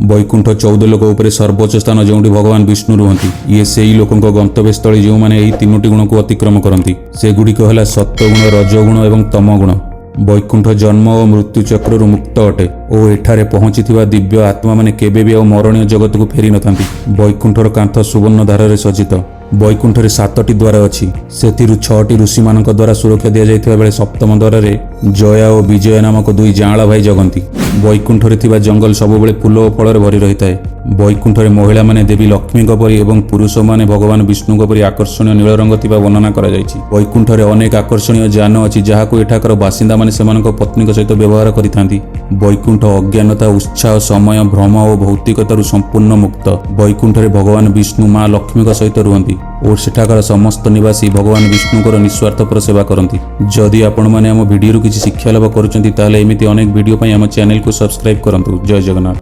ବୈକୁଣ୍ଠ 14 ଲୋକ ଉପରେ ସର୍ବୋଚ୍ଚ ସ୍ଥାନ, ଯେଉଁଠି ଭଗବାନ ବିଷ୍ଣୁ ରୁହନ୍ତି। ଇଏ ସେଇ ଲୋକଙ୍କ ଗନ୍ତବ୍ୟସ୍ଥଳୀ, ଯେଉଁମାନେ ଏହି ତିନୋଟି ଗୁଣକୁ ଅତିକ୍ରମ କରନ୍ତି। ସେଗୁଡ଼ିକ ହେଲା ସତ୍ୱଗୁଣ, ରଜଗୁଣ ଏବଂ ତମଗୁଣ। ବୈକୁଣ୍ଠ ଜନ୍ମ ଓ ମୃତ୍ୟୁ ଚକ୍ରରୁ ମୁକ୍ତ ଅଟେ ଓ ଏଠାରେ ପହଞ୍ଚିଥିବା ଦିବ୍ୟ ଆତ୍ମାମାନେ କେବେ ବି ଆଉ ମରଣୀୟ ଜଗତକୁ ଫେରି ନଥାନ୍ତି। ବୈକୁଣ୍ଠର କାନ୍ଥ ସୁବର୍ଣ୍ଣ ଧାରରେ ସଜ୍ଜିତ। ବୈକୁଣ୍ଠରେ ସାତଟି ଦ୍ୱାର ଅଛି। ସେଥିରୁ ଛଅଟି ଋଷିମାନଙ୍କ ଦ୍ୱାରା ସୁରକ୍ଷା ଦିଆଯାଇଥିବା ବେଳେ ସପ୍ତମ ଦ୍ୱାରରେ ଜୟା ଓ ବିଜୟ ନାମକ ଦୁଇ ଯାଆଁଳା ଭାଇ ଜଗନ୍ତି। ବୈକୁଣ୍ଠରେ ଥିବା ଜଙ୍ଗଲ ସବୁବେଳେ ଫୁଲ ଓ ଫଳରେ ଭରି ରହିଥାଏ। ବୈକୁଣ୍ଠରେ ମହିଳାମାନେ ଦେବୀ ଲକ୍ଷ୍ମୀଙ୍କ ପରି ଏବଂ ପୁରୁଷମାନେ ଭଗବାନ ବିଷ୍ଣୁଙ୍କ ପରି ଆକର୍ଷଣୀୟ ନୀଳ ରଙ୍ଗ ଥିବା ବର୍ଣ୍ଣନା କରାଯାଇଛି। ବୈକୁଣ୍ଠରେ ଅନେକ ଆକର୍ଷଣୀୟ ଯାନ ଅଛି, ଯାହାକୁ ଏଠାକାର ବାସିନ୍ଦାମାନେ ସେମାନଙ୍କ ପତ୍ନୀଙ୍କ ସହିତ ବ୍ୟବହାର କରିଥାନ୍ତି। ବୈକୁଣ୍ଠ ଅଜ୍ଞାନତା, ଉତ୍ସାହ, ସମୟ, ଭ୍ରମ ଓ ଭୌତିକତାରୁ ସମ୍ପୂର୍ଣ୍ଣ ମୁକ୍ତ। ବୈକୁଣ୍ଠରେ ଭଗବାନ ବିଷ୍ଣୁ ମା ଲକ୍ଷ୍ମୀଙ୍କ ସହିତ ରୁହନ୍ତି ଓ ସେଠାକାର ସମସ୍ତ ନିବାସୀ ଭଗବାନ ବିଷ୍ଣୁଙ୍କର ନିସ୍ୱାର୍ଥପର ସେବା କରନ୍ତି। ଯଦି ଆପଣମାନେ ଆମ ଭିଡ଼ିଓରୁ କିଛି ଶିକ୍ଷା ଲାଭ କରୁଛନ୍ତି, ତାହେଲେ ଏମିତି ଅନେକ ଭିଡ଼ିଓ ପାଇଁ ଆମ ଚ୍ୟାନେଲକୁ ସବସ୍କ୍ରାଇବ୍ କରନ୍ତୁ। ଜୟ ଜଗନ୍ନାଥ।